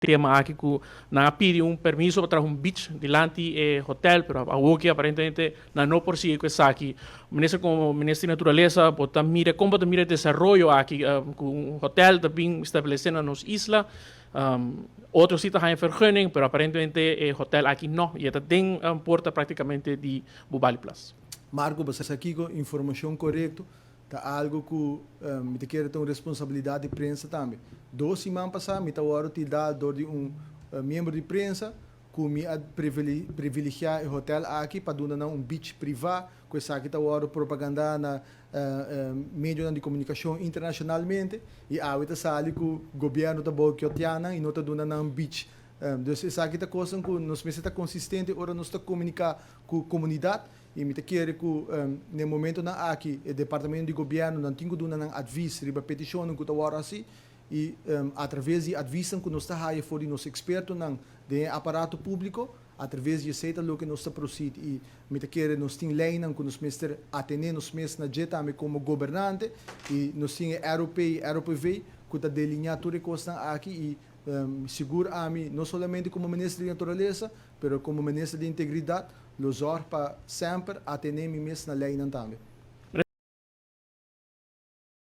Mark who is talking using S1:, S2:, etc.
S1: Tema aki ku nan a pidi un permiso pa traha un beach dilanti e hotel, pero awoki aparentemente nan no por sigui ku esaki. Minister, komo Minister di Naturalesa, bo ta mira, kon bo ta mira e desaroyo aki ku un hotel ta bin establesé na nos isla? Otro si ta haña vergunning, pero aparentemente e hotel aki no, i e ta den porta praktikamente di Bubali Plas.
S2: Marco, bo sa kiko informashon korekto ta algo ku mi ta kere ta un responsabilidat di prensa tambe. Dos siman pasá mi ta wòrdu tildá dor di un miembro di prensa ku mi a privilegiá e hotèl aki pa duna nan un beach privá, ku esaki ta wòrdu propagandá na medionan di komunikashon internashonalmente i awe ta sali ku gobièrnu ta boikoteá nan i no ta duna nan beach. Dus esaki ta kosnan ku nos mester ta konsistente ora nos ta komuniká ku komunidat. I mi ta kere ku na e momentonan aki e departamento di gobièrnu nan tin ku duna nan advis riba petishonnan ku ta wòrdu hasi i atraves di advisnan ku nos ta haya for di nos ekspertonan den e aparato públiko, atraves di esei ta loke nos ta prosid i mi ta kere nos tin leinan ku nos mester atené nos mes na dje tambe komo gobernante i nos tin e ROP i ROPV ku ta delineá tur e kosnan aki i sigur ami no solamente komo minister di naturalesa pero komo minister di integridat lo zòrg pa semper atené mi mes na leinan tambe.